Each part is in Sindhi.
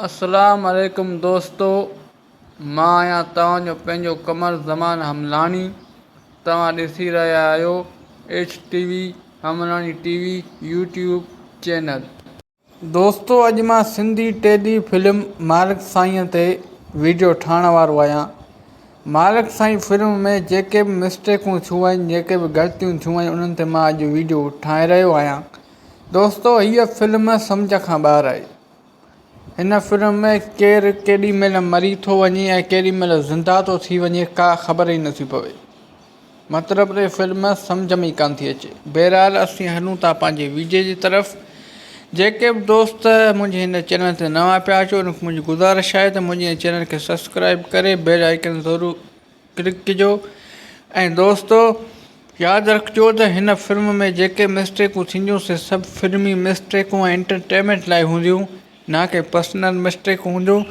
اسلام عليڪم دوستو مان آهيان توهان جو پنهنجو قمر زمان حملاڻي توهان ڏسي رهيا آهيو H T V Hamlani T V YouTube channel. دوستو اڄ مان سنڌي ٽيلي فلم مالڪ سائين تي ويڊيو ٺاهڻ وارو آهيان مالڪ سائين فلم ۾ جيڪي به مسٽيڪون ٿيون آهن جيڪي به غلطيون ٿيون آهن انهن تي مان اڄ ويڊيو ٺاهي رهيو آهيان دوستو هيء فلم سمجهه کان ٻاهر آهي هن فلم ۾ ڪير ڪيڏي مهل مري ٿو وڃي ۽ ڪيڏي مهل زنده ٿو ٿي وڃي ڪا خبر ئي نٿي پوي. مطلب ته فلم سمجهه ۾ ئي ڪانه ٿي اچي. بهرحال اسين هلون ٿا پنهنجي ويڊيو جي طرف. جيڪي به دوست منهنجي هن چينل تي نوان پيا اچو انهن کي منهنجي گذارش آهي ته منهنجي هن چينل کي سبسڪرائب ڪري بيل آئيڪن ضرور ڪلڪ ڪجو ۽ دوستو ياد رکجو ته هن فلم ۾ جيڪي مسٽيڪون ٿينديون سي سڀ فلمي مسٽيڪون ۽ انٽرٽينمينٽ لاء هونديون نه ڪي پرسنل مسٽيڪون هونديون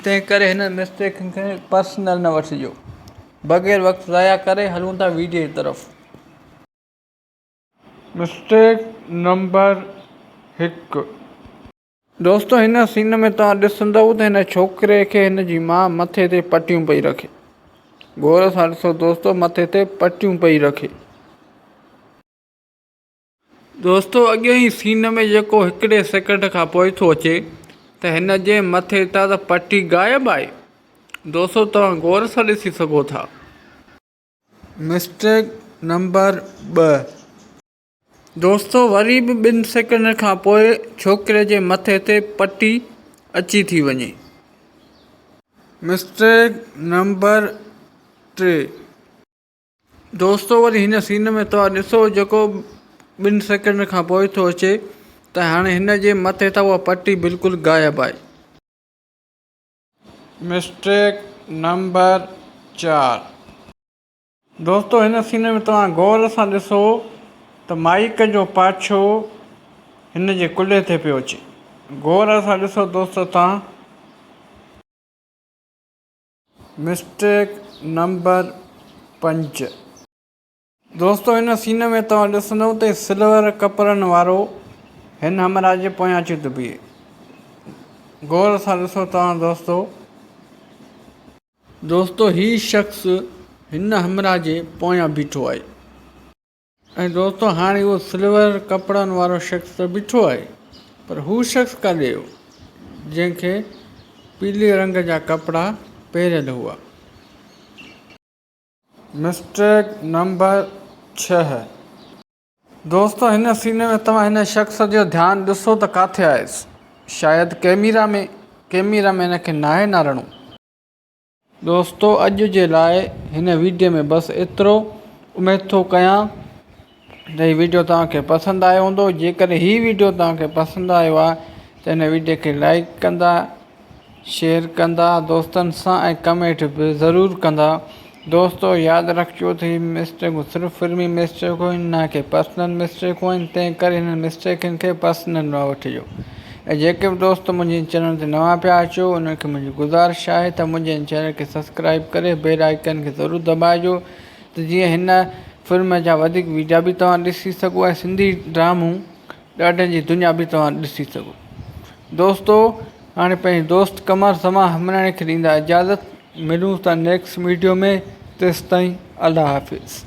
تنهن ڪري هن مسٽيڪن کي پرسنل نه وٺجو بغير وقت ضايع ڪري هلون ٿا ويڊيو جي طرف. مسٽيڪ نمبر هڪ. دوستو هن سين ۾ توهان ڏسندؤ ته هن ڇوڪري کي هن جي ماء مٿي تي پٽيون پئي رکي. غور سان ڏسو دوستو مٿي تي پٽيون پئي رکي. دوستو اڳئين ئي سين ۾ جيڪو هڪڙي سيڪنڊ کان پوء ٿو اچي ته هن جي مٿي تان ته پٽي غائب آهي. دوستو توهان غور سان ڏسي سگهو ٿا. Mistake number 2. دوستو وري به ٻن سيڪنڊن کان پوء ڇوڪري جي مٿي تي پٽي اچي ٿي وڃي. Mistake number 3. دوستو وري هن سين ۾ توهان ڏسو جيڪو ٻن سيڪنڊن کان پوء ٿو اچي ته هاڻي هن جي مٿي تان اها پٽي بلڪل غائب آهي. Mistake number 4. دوستو هن سين ۾ توهان غور سان ڏسو ته مائيڪ جو پاڇو هن جي ڪلهي تي پيو اچي غور سان ڏسو دوستو توهان. Mistake number 5. دوستو هن سين ۾ توهان ڏسندو ته سلور ڪپڙن وارو هن همراهه جي پويان اچي ٿو بيهي غور سان ڏسو توهان دوستو. دوستو هي شخص هن همراهه جي پويان بيٺو آهي. ۽ دوستو هاڻي اهو سلور ڪپڙن وارو شخص ته بيٺو آهي پر هو شخص ڪاڏي ويو جنهن کي پيلي رنگ جا ڪپڙا پهريل هئا. Mistake number 6. دوستو هن سين ۾ توهان هن شخص جو ڌيان ڏسو ته ڪاٿي آهيس شايد ڪيميرا ۾ ڪيميرا مين کي ناهي نارڻو. دوستو اڄ جي لاء هن ويڊيو ۾ بس ايترو اميد ٿو ڪيان ته هي ويڊيو توهان کي پسند آيو هوندو جيڪڏهن هي ويڊيو توهان کي پسند آيو آهي ته هن ويڊيو کي لائڪ ڪندا شيئر ڪندا دوستن سان ۽ ڪمينٽ به ضرور ڪندا دوستو ياد رکجو ته هي مسٽيڪون صرف فلمي مسٽيڪون آهن نه ڪي پرسنل مسٽيڪون آهن تنهن ڪري هنن مسٽيڪن کي پرسنل نه وٺجو ۽ جيڪي به دوست منهنجي چينل تي نوان پيا اچو انهن کي منهنجي گذارش آهي ته منهنجي چينل کي سبسڪرائب ڪري بيل آئيڪن کي ضرور دٻائجو ته جيئن هن فلم جا وڌيڪ ويڊيا به توهان ڏسي سگهو ۽ سنڌي ڊرامو ڏاڍن جي دنيا به توهان ڏسي سگهو. دوستو هاڻي پنهنجي دوست قمر زمان همراڻي کي ڏيندا اجازت ملون ٿا نيڪسٽ ويڊيو ۾ تيستائين الله حافظ.